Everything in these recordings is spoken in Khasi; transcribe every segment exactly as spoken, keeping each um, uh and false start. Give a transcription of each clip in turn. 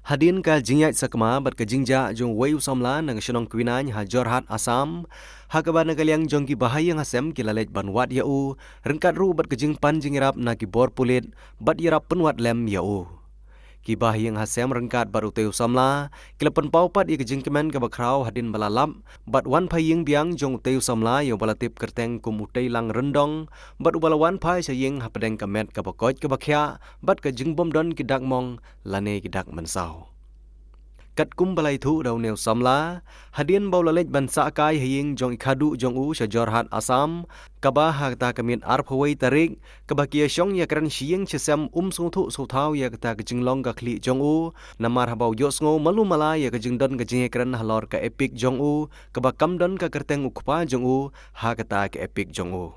Hadien ka jingïaid sakma bad ka jingjah jong uwei u samla na ka shnong Kwinain ha Jorhat, Assam, ha kaba na ka liang jong ki bahaïing hasem ki la leit ban wad ïa u, ryngkat ruh bad ka jingpan jingïarap na ki bor pulit, bad ïarap pynwad lem ïa u. Ki bahaïing hasem ryngkat bad utei u samla ki la pynpaw pat ïa ka jingkmen kaba khraw hadien ba la lap, bad wan phai ïing biang jong utei u samla ïa uba la tip kyrteng kum u Teilang Ryndong, bad uba la wan phai sha ïing hapdeng ka met kaba koit kaba khiah, bad ka jingbym don ki dak mong lane ki dak mynsaw. Katkum ba la ïathuh da une u samla, hadien ba u la leit ban sah kai ha ïing jong i khadduh jong u sha Jorhat, Assam, kaba ha kata ka miet arphew wei tarik, kaba ki ïashong ïakren shi ïing shi sem, um sngewthuh sngewthaw ïa kata ka jinglong ka khlieh jong u, namar haba u ïohsngew malu mala ïa ka jingdon ka jingïakren halor ka EPIC jong u, kaba kam don ka kyrteng u kpa jong u ha kata ka EPIC jong u.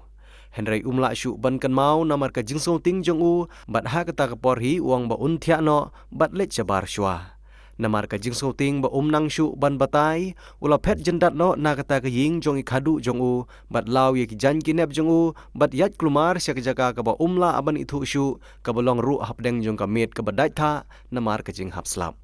Hynrei um lah shuh ban kynmaw namar ka jingsngewtieng jong u, bad ha kata ka por hi u ong ba un thiah noh bad leit shabar shuwa. Namar ka jingsngewtieng ba um nang shuh ban batai, u la phet jyndat noh na kata ka ïing jong i khadduh jong u, bad law ïa ki jaiñ ki nep jong u, bad ïaid kulmar sha ka jaka kaba um lah ban ithuh shuh, kaba long ruh hapdeng jong ka miet kaba dait thah namar ka jinghap slap.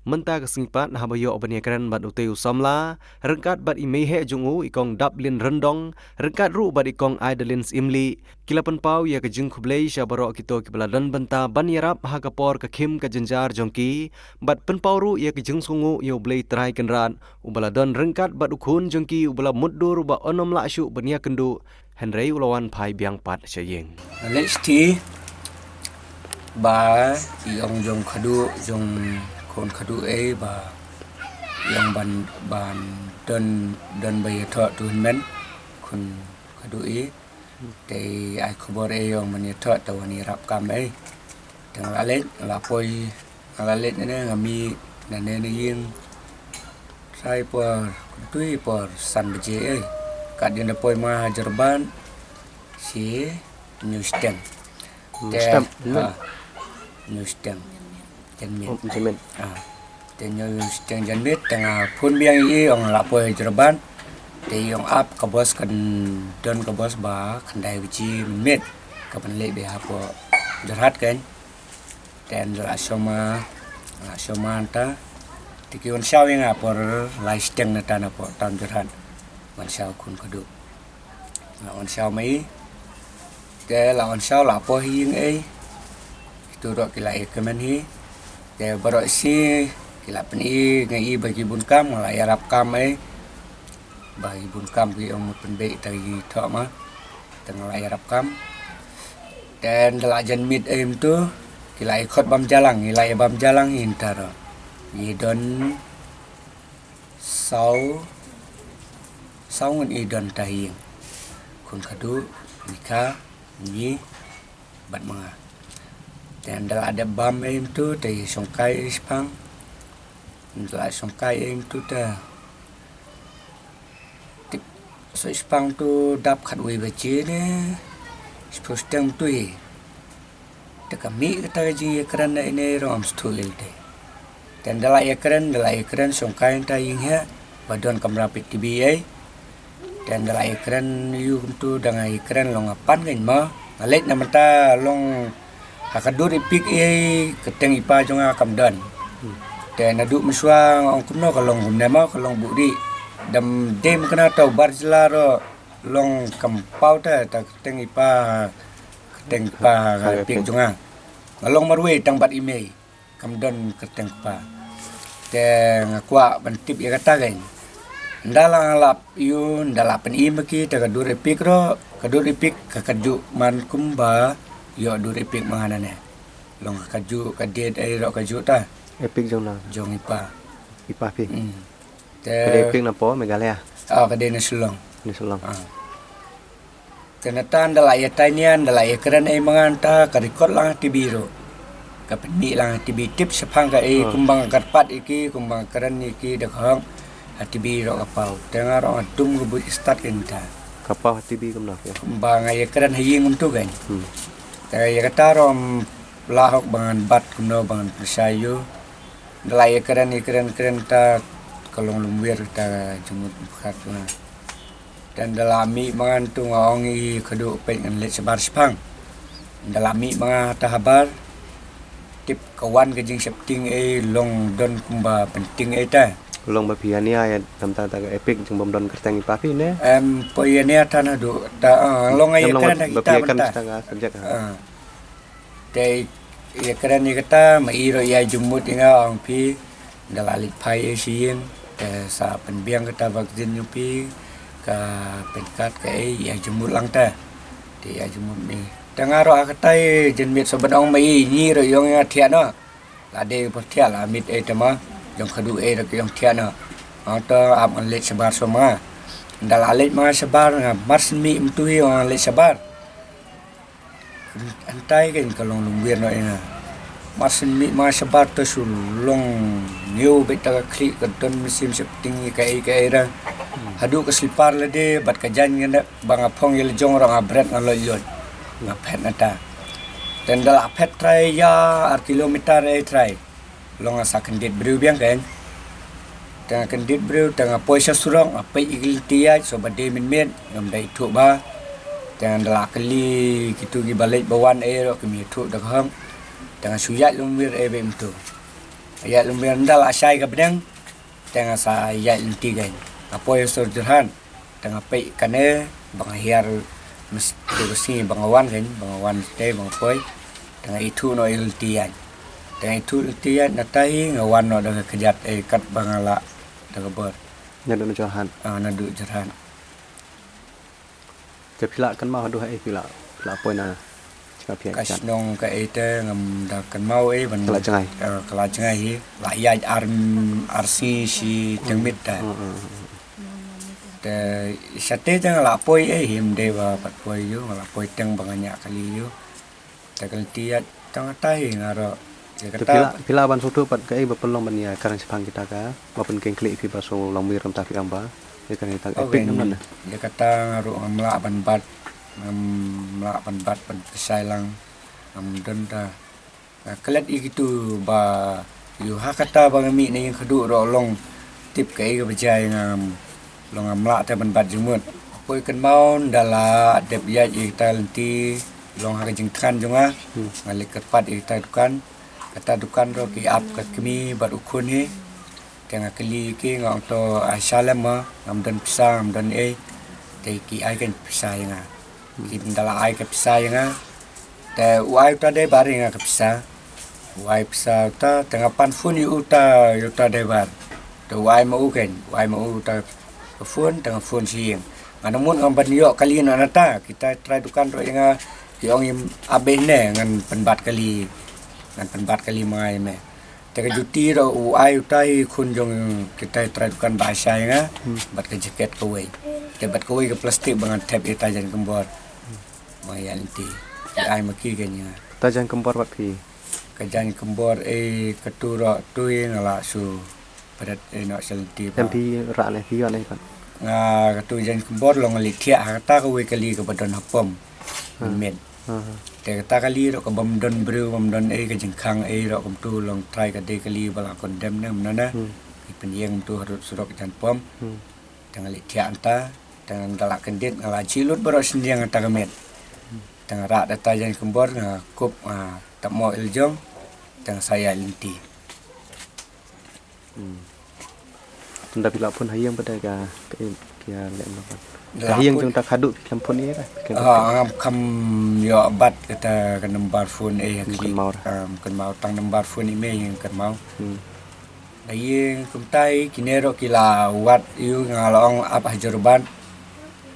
Mynta ka sngi pat haba ïoh ban ïakren bad utei u samla, ryngkat bad i mei heh jong u i kong Daplin Ryndong, ryngkat ruh bad i kong Idalin Syiemlieh, ki la pynpaw ïa ka jingkhublei sha baroh kito kiba la don bynta ban ïarap ha ka por ka khim ka jynjar jong ki, bad pynpaw ruh ïa ka jingsngewnguh ïa U Blei Trai Kynrad, uba la don ryngkat bad u khun jong ki uba la mutdur uba un ym lah shuh ban ïakynduh, hynrei u la wan phai biang pat sha ïing. Leit sha ba i ong jong khadduh, jong khun khadduh ei ba i ong ban, ban don, don ba ïathoh tu hynmen khun khadduh ei. Te ai khubor ei ong ban ïathoh te wan ïarap kam ei. Te nga la leit, nga la poi, nga la leit ne nga mih na ne na ïing. Trai por, kumtui por san baje ei. Kat ïa na poi ma ha Jorbat, shi Hynñiew shiteng. Hmm, te, shiteng, ha, hynñiew shiteng. Janmiet. Oh, janmiet. Ah. Te hynñiew shiteng janmiet, te nga phone biang ïa i, ong la poi Jorbat. Te i ong ap ka bos kan don ka bos ba khyndai baje mynmiet. Ka ban leit beit hapoh Jorhat kan. Te ynda la shong ma, la shong ma nangta. Te ki wan shaw ïa nga por lai shiteng nangta napoh town Jorhat. Wan shaw khun khadduh. Nga wan shaw ma i. Te la wan shaw la poi ha ïing ei. Kitu ruh ki la ïakmen hi. Te baroh shi ki la pyni nga i ba ki bun kam, nga la ïarap kam ei. Ba ki bun kam ki ong mut pynbeit te ki thoh ma. Te nga la ïarap kam. Te ynda la janmiet ei mynta ki la ïakhot bam jalang, ki la ïa bam jalang hi nangta ruh. Ngi don saw, saw ngut i don ta ha ïing. Khun khadduh, mei kha, ngi, bad ma nga. Te ynda la dep bam ei mynta te shong kai ei shipang. Ynda la shong kai ei mynta te tip, so shipang tu dap khatwei baje ne shiphew shiteng tu hi. Te ka mih kata ka jingïakren na ine ruh ngam sngewthuh ei te. Te ynda la ïakren, ynda la ïakren shong kai nangta ïing heh ba don kamra peit TV ei. Te ynda la ïakren ïa u kumtu da nga ïakren long nga pan kein ma. Nga leit na mynta long ha ka dur EPIC ei, kyrteng i pa jong nga kam don. Te naduh mynshuwa nga ong kumno ka long kumne ma, ka long buhrieh. Dam dei ma kane ta u bar jylla ruh long kam paw te ta kyrteng i pa, kyrteng i pa ha ka EPIC jong nga. Nga long marwei tang bad i mei. Kam don kyrteng kpa. Te nga kwah ban tip ïa kata kein. Ynda la nga lap ïa u, ynda la pyni ma ki te ka dur EPIC ruh, ka dur EPIC ka kajut man kumba ïoh dur EPIC ma nga nane. Long ka kajut, ka date ei ruh kajut ta. EPIC jong na? Jong i pa. I pa phi? Hmm. Te ka dei EPIC napoh Meghalaya? Ah, ka dei na Shillong. Na Shillong. Ah. Te nangta ynda la ïatai nia, ynda la ïakren ei ma nga nangta ka record lang ha TV ruh. Ka pynmih lang ha TV tip shaphang kaei, hmm, kumba nga kyrpad ïa ki, kumba nga kren ïa ki da ka hok, ha TV ruh ka paw. Te nga ruh nga dum ka buit stad kein nangta. Ka paw ha TV kumno? Kumba nga ïakren ha ïing kumtu kein. Hmm. Te ïa kata ruh ym lah hok ba ngan bat kumno ba ngan pyrshah ïa u. Ynda la ïakren, ïakren, kren ta ka long lum wir ta jingmut pyrkhat nga. Te ynda la mih ma nga nangtu nga ong ïa i khadduh peit ngan leit shabar shipang. Ynda la mih ma nga ha ta habar. Tip ka wan ka jingsheptieng ei long don kumba pyntieng ei ta. Long ba phi ïa nia ïa namta ta ka epic jingbym don kyrteng i pa phi ne? Em, poi ïa nia ta naduh ta, ah, long ai ïa kren ha kita mynta. Te ïa kren ïa kata ma i ruh ïa jumut ïa nga ong phi. Nda la leit phai ei sha ïing te sa pynbiang kata vaccine ïa phi ka pynkat ka ei ïa jumut lang ta. Te ïa jumut mi. Te nga ruh ha katai jingmut sa ban ong ma i ngi ruh ïong ïa thiah noh. La dei ba thiah la mit ei te ma jong khadu ei ruh ïong thiah noh. Ong to ap ngan leit shabar sha ma nga. Nda la leit ma nga shabar nga mar syn mih myntu hi ong ngan leit shabar. Hyntai kein ka long longwir noh ïa nga. Mar syn mih ma nga shabar te shu long ñiew beit ta ka khlieh ka don mynsiem sheptieng ïa kaei kaei ra. Haduh ka slipar lade bad ka jaiñ ba nga phong ïa la jong ruh nga bret nga loit loit. Nga phet na ta. Te nda la phet trai ïa ar kilometer ei trai. Long nga sa kyndit briew biang kein. Te nga kyndit briew te nga poi sha surok nga peit ïa ki lynti ïaid shuwa ba dei mynmiet ngam da ithuh ba. Te nga nda la kylli kitu kiba leit ba wan ei ruh kim ithuh da ka hok. Te nga shu ïaid longwir ei beit myntu. Ïaid longwir nda la shai ka bneng. Te nga sa ïaid lynti kein. Nga poi ha sur Jorhat. Te nga peit kane ba nga hiar mynta ka sngi ba nga wan kein ba nga wan te ba nga poi. Te nga ithuh noh ïa ka lynti ïaid. Te nga ithuh lynti ïaid na ta hi nga wan noh da ka kjat ei kat ba nga lah da ka bor. Naduh na Jorhat. Ah, naduh Jorhat. Te phi la kynmaw haduh ha ei phi la, phi la poi na Ka shnong ka ei te ngam da kynmaw ei ban ka la jngai. Eh, ka la jngai hi. La ïaid ar, ar sngi shi teng mit te. Te shatei te nga la poi ei hi ym dei ba pat poi ïu, nga la poi teng ba nga ñiah kali ïu. Te ka lynti ïaid tang tai nga ruh. Te phi la, phi la ban sngewthuh pat ka ei ba pynlong ban ïa ka rang shaphang kita ka ba pynkheiñ khlieh phi ba shu long mir namta phi ong ba ïa ka rang ïa ta ka epic namon. Ïa kata nga ruh ngam lah ban bat, ngam lah ban bat ban pynshai lang. Ngam don ta. Nga klet ïa kitu ba ïu ha kata ba nga mih na ïing khadduh ruh long tip kaei kaba jia ïa nga, long ngam lah te ban bat jingmut. Poi kynmaw nda la dep ïaid ïa kita lynti long ha ka jingthngan jong nga. Nga leit kyrpad ïa kita dukan. Kata dukan ruh ki ap ka kmie bad u khun hi. Te nga kylli ki nga ong to ai sha lem ma ngam don pisa ngam don ei. Te ki ai kein pisa ïa nga. Ki nda la ai ka pisa ïa nga. Te u ai uta dei bar ïa nga ka pisa. U ai pisa uta te nga pan phone ïa uta ïa uta dei bar. Te u ai ma u kein u ai ma u uta ka phone te nga phone sha ïing. Nga nang mut ngam ban ïoh kali na nata kita trai dukan ruh ïa nga ki ong ïa ap beit ne ngan pynbat kali. Ngan pynbat kali ma nga ïa me. Te ka juti ruh u ai utai khun jong kitai trai dukan ba ai sha ïa nga bad ka jaket kawei. Te bad kawei ka plastik ba ngan thep ïa ta jaiñ kynbor. Ma ïa lynti. Ki ai ma ki kein ïa nga. Ta jaiñ kynbor bad phi. Ka jaiñ kynbor ei katu ruh tu ïa nga la shu pret ei noh sha lynti ba. Em phi rah ne phi ïoh ne pat. Nga katu jaiñ kynbor long li thiah ha kata kawei kali kaba don ha pom. Mynmiet. Te kata kali ruh ka bym don briew bym don ei ka jingkhang ei ruh kumtu long trai ka dei kali ba la condemn ne mano na. Ki pynïeng kumtu harud surok jan pom. Te nga leit thiah nta te nga la kyndit nga la jhieh lut baroh synñiang ata ka met. Te nga rah da ta jaiñ kynbor nga kup nga tap mo iljong te nga sa ïaid lynti. Hmm. Tunda phi la phone ha ïing pat ka ka ïa leh ma pat. Ka ïing jong ta khadduh phi khlem phone ïa ka. Ah, ngam kham ïoh bat kata ka number phone eh ha kli. Kynmaw. Ah, kynmaw tang number phone i me ïing kynmaw. Hmm. Da ïing kumtai kine ruh ki la wad ïu nga la ong ap ha Jorabat.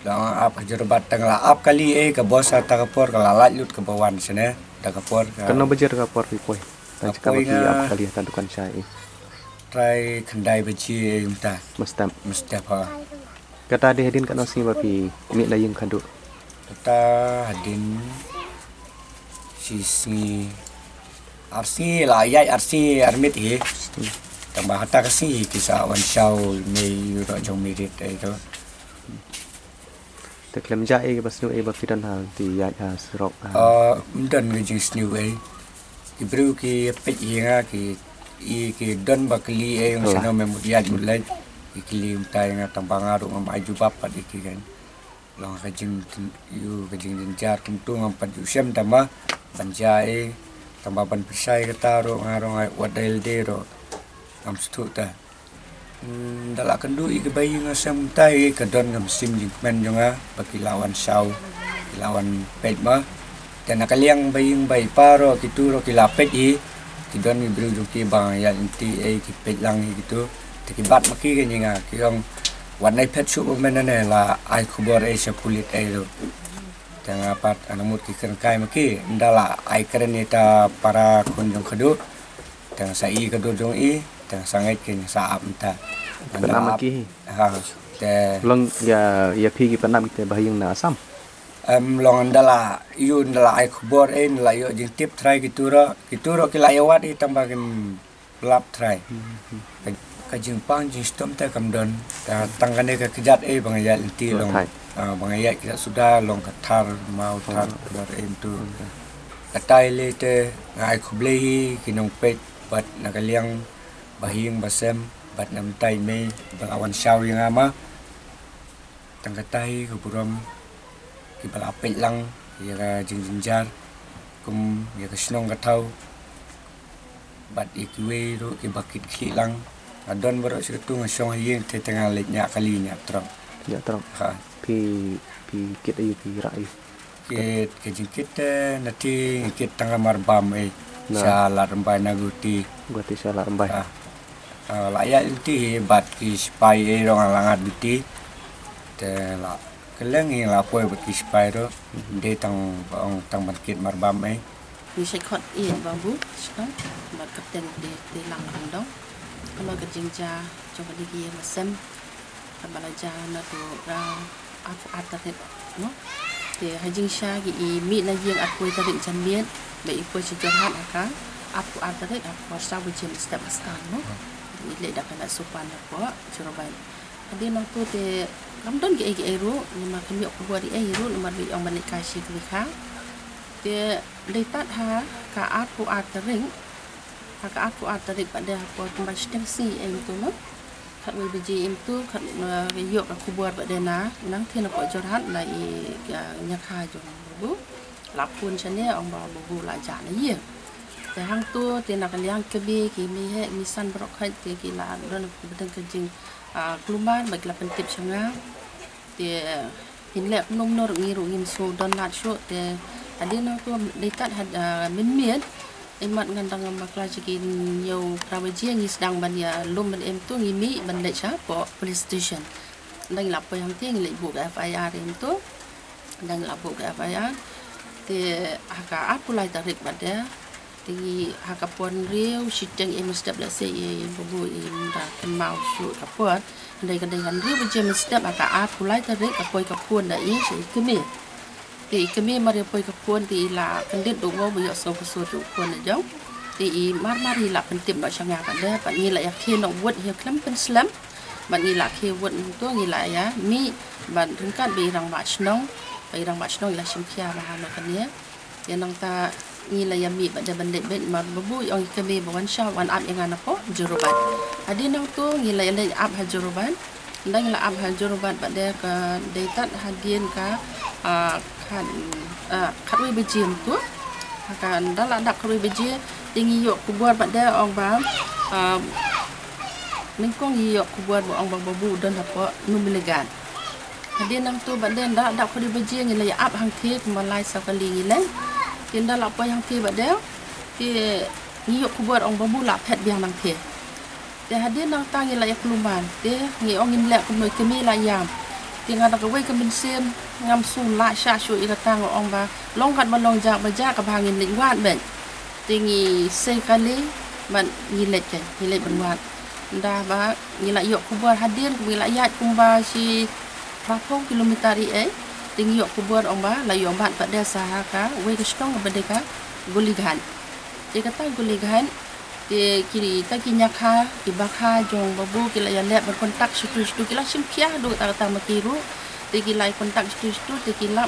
La ong ap ha Jorabat tang la ap kali eh ka bos ha ta ka por ka la lait lut ka ba wan sene da ka por. Ka nang bajer ka por phi poi. Tang jaka ba phi ap kali ha ta dukan sha eh. Trai khyndai baje mynta. Mynstep. Mynstep ha. Kata dei hadien katno sngi ba phi mih na ïing khadduh. Kata hadien shi sngi ar sngi la ïaid ar sngi ar miet hi. Tang ba hata ka sngi hi ki sa wan shaw mei ïu ruh jong mirit ai to. Te khlem jia ei ba sniew ei ba phi don ha ti ïaid ha surok ha. Ym don ka jingsniew ei. Ki briew ki peit ïa nga ki i ki don ba kylli ei ong shano me mut ïaid mut leit. Ki kylli mynta ïa nga tang ba nga ruh ngam ai jubab pat ïa ki kan. Long ka jing ïu ka jingjynjar kumtu ngam pat ju shem tang ba ban jia ei. Tang ba ban pyrshah ïa kata ruh nga ruh nga wat dei lade ruh ngam sngewthuh te. Hmm, da la kynduh ïa ki bahaïing hasem mynta ïa ka don ka mynsiem jingkmen jong nga ba ki la wan shaw, ki la wan peit ma. Te na ka liang bahaïing ba i pa ruh kitu ruh ki la peit hi. Ki don ki briew jong ki ba nga ïaid lynti ei ki peit lang hi kitu. Te ki bat ma ki kane nga ki ong wat nai phet shuh ba mynne ne la ai khubor ei sha pulit ei ruh. Te nga pat ana mut ki kren kai ma ki nda la ai kren ïa ta para khun jong ka duh. Te nga sa i ka dur jong i, te nga sa ngeit ki nga sa ap mynta. Nga Pynap ma ap. Ki hi. Ha, te Long ïa, ïa phi ki pynap ki te bahaïing na Assam. Em, long nda la ïoh, nda la ai khubor ei, nda la ïoh jingtip trai ki turo, ki turo ki la ïa wad i tang ba kim lap trai. Hmm, hmm. Ka, ka jingpang jingshitom te kam don. Ka tang kane ka kjat ei ba nga ïaid lynti long. Thai. Ah, ba nga ïaid kjat suda long ka thar, mau thar, hmm, thar ei myntu. Hmm. Ka tai le te nga ai khublei hi ki nongpeit bad na ka liang bahaïing bahasem bad na mynta i mei ba la wan shaw ïa nga ma. Tang kata hi ka burom kiba la peit lang ïa ka jingjynjar kum ïa ka shnong ka thaw bad ïa kiwei ruh kiba kit khlieh lang. Nga don baroh shi katu nga shong ha ïing te te nga leit ñiah kali ñiah trok. Ñiah trok. Ha. Phi, phi kit aïu phi rah aïu? Kit, ka jingkit te na ti ngi kit tang ka mar bam ei. Na. Sha Lad Rymbai na Guwahati. Guwahati sha Lad Rymbai. Ah. Ah, la ïaid lynti hi bad ki sipai ei ruh nga la ngat lynti. Te la kylleng hi la poi bad ki sipai ruh. Mhm. Dei tang ba ong tang ban kit mar bam ei. Ngi shait khot ïeit Babu Shkang bad Kapten Dei Dei Lang Ryndong. Ka long ka jingjia jong kane ka ïing ka sem. Kaba la jia naduh ka arphew ar tarik, no? Te ha jingshisha ki i mih na ïing arphew wei tarik janmiet, ba i poi sha Jorhat ha ka arphew ar tarik ha ka por saw baje mynstep mynstad, no? I leit da ka night super hapoh Jorabat. Hadien nangto te kam don kiei kiei ruh, namar kim ïoh khubor ei ei ruh, namar ba i ong ban leit kai shi tylli kha. Te dei tad ha ka arphew ar tarik, ha ka arphew ar tarik pat de ha por kumba shiteng sngi ei mynto, no? Khatwei baje ei mynto, khat, eh, ïoh ka khubor pat de na nangthie napoh Jorhat na i, eh, ñiakha jong Babu. La phone shane ong ba Babu la jah na ïing. Te hangto te na ka liang kmie ki mei heh mei san baroh khoit te ki la don ba dang ka jing, ah, kulmar ba ki la pyntip sha nga. Te, eh, ngin leh kumno kumno ruh ngi ruh ngim shu don lad shuh te hadien nangto dei tad ha, ah, mynmiet. Imat ngan dang bakla sha ki hynñiew phra baje ngi sdang ban ïa lum ban em to ngi mih ban leit sha poh police station. Nda ngi la poi hangte ngi leit buh ka F I R em to. Nda ngi la buh ka F I R. Te ha ka arphew lai tarik pat de. Te ngi ha ka por hynriew shiteng em step lehse i Babu i nda kynmaw shuh ka por. Hynrei ka dei hynriew baje mynstep ha ka arphew lai tarik ka poi ka phone da i sha i kmie. Te i kmie mar ïa poi ka phone te i la kyndit duh mo ba ïoh sngew ka sur jong u khun jong. Te i mar mar i la pyntip noh sha nga pat de pat ngi la ïa khie noh wut hi khlem pynslem. Bad ngi la khie wut nangto ngi la ïa mih bad ryngkat bad i rangbah shnong. Bad i rangbah shnong i la shim khia bha noh kane. Te nangta ngi la ïa mih bad de ban leit beit mar Babu i ong i kmie ba wan shaw wan ap ïa nga napoh Jorabat. Hadien nangto ngi la ïa leit ap ha Jorabat. Nda ngi la ap ha Jorabat bad de ka dei tad hadien ka, ah, khat, ah, khatwei baje mynto. Ha ka nda la dap khatwei baje te ngi ïoh khubor bad de ong ba, ah, nyngkong ngi ïoh khubor ba ong ba Babu u don hapoh Numaligarh. Hadien nangto bad de nda la dap khatwei baje ngi la ïa ap hangte kumba lai saw kali ngi leit. Te nda la poi hangte bad de te ngi ïoh khubor ong Babu la phet biang nangte. Te hadien nangta ngi la ïa kulmar te ngi ong ngin leh kumno i kmie la ïam. Te nga da kawei ka mynsiem ngam shu lah shah shuh ïa kata nga ong ba long kat ba long jah ba jah kaba ngin leit wad beit. Te ngi sei kali bad ngi leit kein ngi leit ban wad. Nda ba ngi la ïoh khubor hadien ngi la ïaid kumba shi phra phew kilometer ei ei. Te ngi ïoh khubor ong ba la ïoh bat pat de sha ha kawei ka shnong kaba dei ka Golighat. Te kata Golighat te kita ki ñiakha ki bakha jong Babu ki la ïa leh ban contact shatu shatu ki la shim khia haduh katta katta ma ki ruh. Te ki la ïa contact shatu shatu te ki la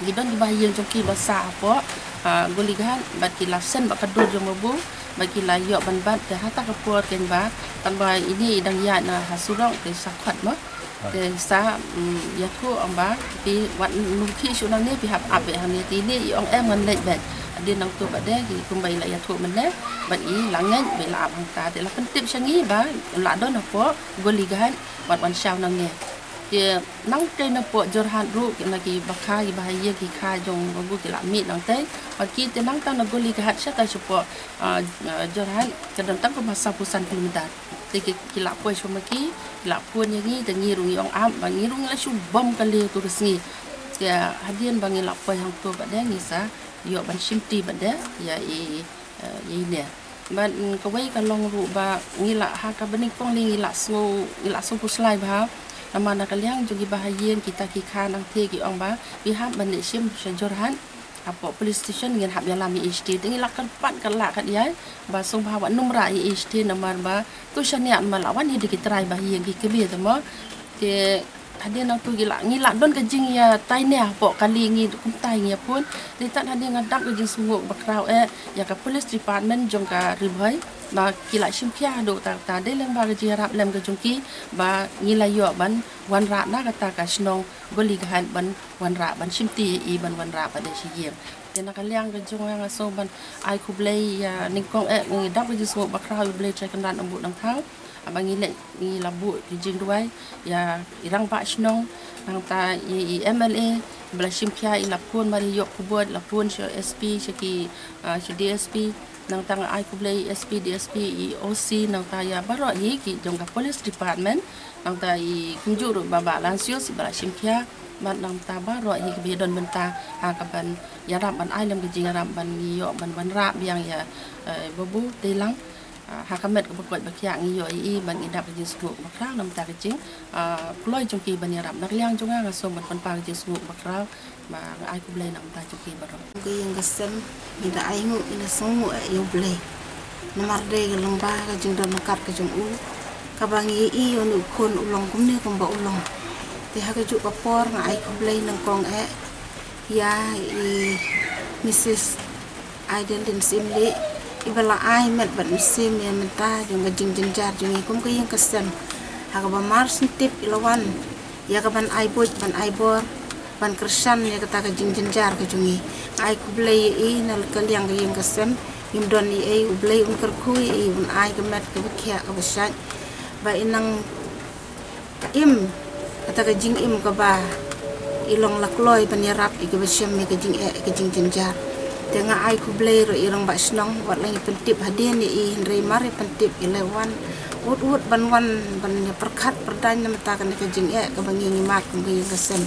ki don kiba ha ïing jong ki ba sah hapoh, ah, Golighat bad ki la send bad ka dur jong Babu bad ki la ïoh ban bat te hata ka por kein ba tang ba ine i dang ïaid na ha surok te sa khot mo. Te sa, mm, ïathuh ong ba phi wat nym khih shuh nangne phi hap ap beit hangne te ine i ong em ngan leit beit. Hadien nangtu pat de ki kumba i la ïathuh mynne, bad i la ngeit ba i la ap hangta, te la pyntip sha ngi ba la don hapoh Goli Ghat bad wan shaw nangne. Te nangtei napoh Jorhat ruh, ki na ki ba kha, ki ba ha ïing ki kha jong babu ki la mih nangtei. Bad ki te nangta na Goli Ghat shatai shapoh, ah, ah, Jorhat, ka don tang kumba sawphew san kilometer. Te ki, ki la poi sha ma ki, ki la phone ïa ngi, te ngi ruh ngi ong ap, ba ngi ruh ngi la shu bom kali tu ka sngi. Te hadien ba ngi la poi hangtu pat de ngi sa ïoh ban shimti pat de ïa i, eh, ïa ine. Bad, mm, kawei ka long ruh ba ngi la ha kaba nyngkong lei ngi la sngew, ngi la sngew pyrshah bha. Namar na ka liang jong ki ba ha ïing kita ki kha nangtei ki ong ba phi hap ban leit shim sha Jorhat. Hapoh police station ngin hap ïalam ïa i shatei. Te ngi la kyrpad ka la kat ïai ba sngewbha wat nym rah ïa i shatei namar ba to shaniah namar la wan hi da ki trai ba ha ïing ki kmie te mo. Te hadien nangtu ki la, ngi la don ka jingïatai ne hapoh kali ngi kumta ngi ïa phone. Te tad hadien nga dap ka jingsngewnguh ba khraw eh ïa ka police department jong ka Ri Bhoi ba ki la shim khia haduh katta katta, dei lyngba ka jingïarap lem ka jong ki ba ngi la ïoh ban wanrah na kata ka shnong Goli Ghat ban wanrah ban shimti ïa i ban wanrah pat de sha ïing. Te na ka liang ka jong nga nga sngew ban ai khublei ïa nyngkong eh ngi dap ka jingsngewnguh ba khraw ïa U Blei Trai Kynrad Nongbuh Nongthaw. Haba ngi leit ngi la buh ki jingduwai ïa i rangbah shnong, nangta ïa i M L A ba la shim khia, i la phone mar ïa ïoh khubor, i la phone sha S P, sha ki, ah, sha D S P, nangta nga ai khublei S P, D S P, i O C, nangta ïa baroh hi ki jong ka police department, nangta i kumjuh ruh ba Bah Lancius ba la shim khia, bad nangta baroh hi kiba ïadon bynta ha kaban ïarap ban ai lem ka jingïarap ban ngi ïoh ban wanrah biang ïa, eh, babu Teilang. Ah, ha ka met kaba koit ba khiah ngi ïoh ïa i ban ngi dap ka jingsngewnguh ba khraw namar ka jing, ah, kloi jong ki ban ïarap. Na ka liang jong nga nga sngew ban pynpaw ka jingsngewnguh ba khraw ba nga ai khublei namar jong ki baroh. Ka ïing ka sem ngi da ai nguh, ngi da sngewnguh ïa U Blei. Namar dei ka lyngba ka jingdon ryngkat ka jong u kaba ngi ïohi ïa une u khun u long kumne kumba u long. Te ha kajuh ka por nga ai khublei nyngkong eh ïa i Missus Adelin Syiemlieh, iba la ai met bad mynsiem ïa mynta jong ka jingjynjar jong ngi kum ka ïing ka sem. Ha kaba mar sngewtip i la wan ïa kaban ai buit, ban ai bor, ban kyrshan ïa kata ka jingjynjar ka jong ngi. Nga ai khublei ïa i na ka liang ka ïing ka sem. Ngim don ei ei, U Blei un kyrkhu ïa i, un ai ka met kaba khiah kaba shait ba i nang im kata ka jingim kaba i long la kloi ban ïarap ïa kiba shem ïa ka jingeh, ïa ka jingjynjar. Te nga ai khublei ruh ïa i rangbah shnong, wat la ngi pyntip hadien ïa i, hynrei mar i pyntip i la wan wut wut ban wan ban ïa pyrkhat pyrdaiñ na bynta kane ka jingeh kaba ngi ngi mad kum ka ïing ka sem.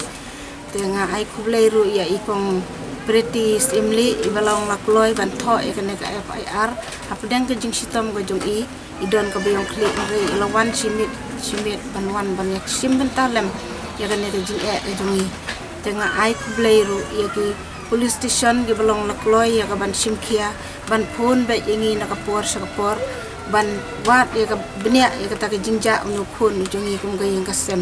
Te nga ai khublei ruh ïa i Kong Pretty Syiemlieh iba la ong la kloi ban thoh ïa kane ka F I R hapdeng ka jingshitom ka jong i. I don kaba ïong khlieh hynrei i la wan shimet shimet ban wan ban ïa shim bynta lem ïa kane ka jingeh ka jong ngi. Te nga ai khublei ruh ïa ki police station kiba long la kloi ïa kaban shim khia, ban phone beit ïa ngi na ka por sha ka por, ban wad ïa ka bniah ïa kata ka jingjah une u khun u jong ngi kum ka ïing ka sem.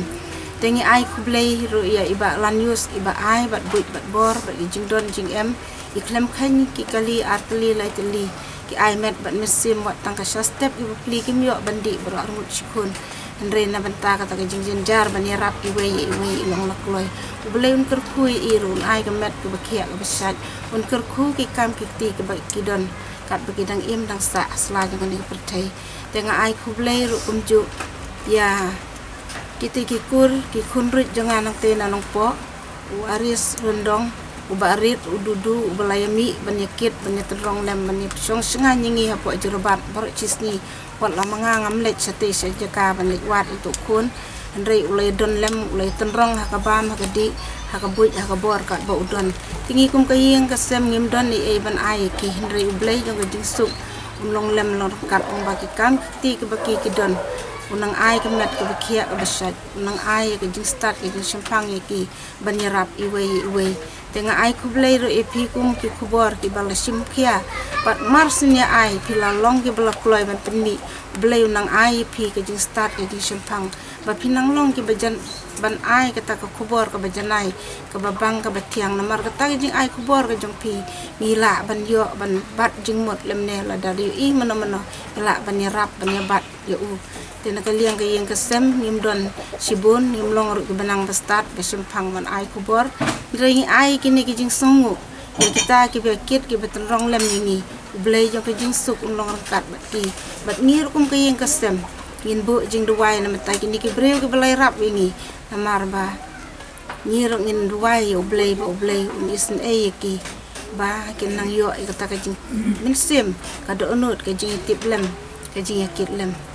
Te ngi ai khublei ruh ïa i Bah Lanyus iba ai bad buit bad bor bad ki jingdon jingem, i khlem kheiñ ki kali ar tylli lai tylli, ki ai met bad mynsiem, wat tang ka sha step ki bapli kim ïoh ban dih baroh arngut shi khun. Hynrei na bynta kata ka jingjynjar ban ïarap iwei ïa iwei i long la kloi. U Blei un kyrkhu ïa i ruh, un ai ka met kaba khiah kaba shait, un kyrkhu ki kam ki kti kiba ki don katba ki dang im dang sah ha sla jong kane ka pyrthei. Te nga ai khublei ruh kumjuh ïa kita ki kur ki khun rit jong nga nangtei na Nongpoh, u Aris Ryndong, u Bah Rit, u Dudu, uba la ïa mih ban ïa kit ban ïa tynrong lem ban ïa pynshong shngaiñ ïa ngi hapoh Jorabat baroh shi sngi. Wat la ma nga ngam leit shatei sha jaka ban leit wad ïa uto u khun, hynrei u la ïa don lem, u la ïa tynrong ha ka bam ha ka dih, ha ka buit ha ka bor katba u don. Te ngi kum ka ïing ka sem ngim don ei ei ban ai ïa ki, hynrei U Blei jong ka jingsuk un long lem long ryngkat, ong ba ki kam ki kti kiba ki ki don, un nang ai ka met kaba khiah kaba shait, un nang ai ïa ka jingstad ka jingshemphang ïa ki ban ïarap iwei ïa iwei. Te nga ai khublei ruh ïa phi kum ki khubor kiba la shim khia, bad mar syn ïa ai phi la long kiba la kloi ban pynmih. U Blei un nang ai ïa phi ka jingstad ka jingshemphang ba phin nang long kiba jan ban ai kata ka khubor kaba janai, kaba bang kaba thiang. Namar kata ka jingai khubor ka jong phi ngi lah ban ïoh ban bat jingmut lymne, lada ïohi mano mano ngi lah ban ïarap ban ïabat ïa u. Te na ka liang ka ïing ka sem ngim don shibun, ngim long ruh kiba nang ba stad ba shemphang ban ai khubor. Hynrei ngi ai kine ki jingsngewnguh Ïa kita kiba kit kiba tynrong lem ïa ngi, U Blei jong ka jingsuk un long ryngkat bad ki. Bad ngi ruh kum ka ïing ka sem ngin buh jingduwai namar kine ki briew kiba la ïarap ïa ngi. Namar ba ngi ruh ngin duwai ïa U Blei ba U Blei un isynei ïa ki, ba kin nang ïoh ïa kata ka jingmynsiem, ka dohnud, ka jingïatiplem, ka jingïakitlem.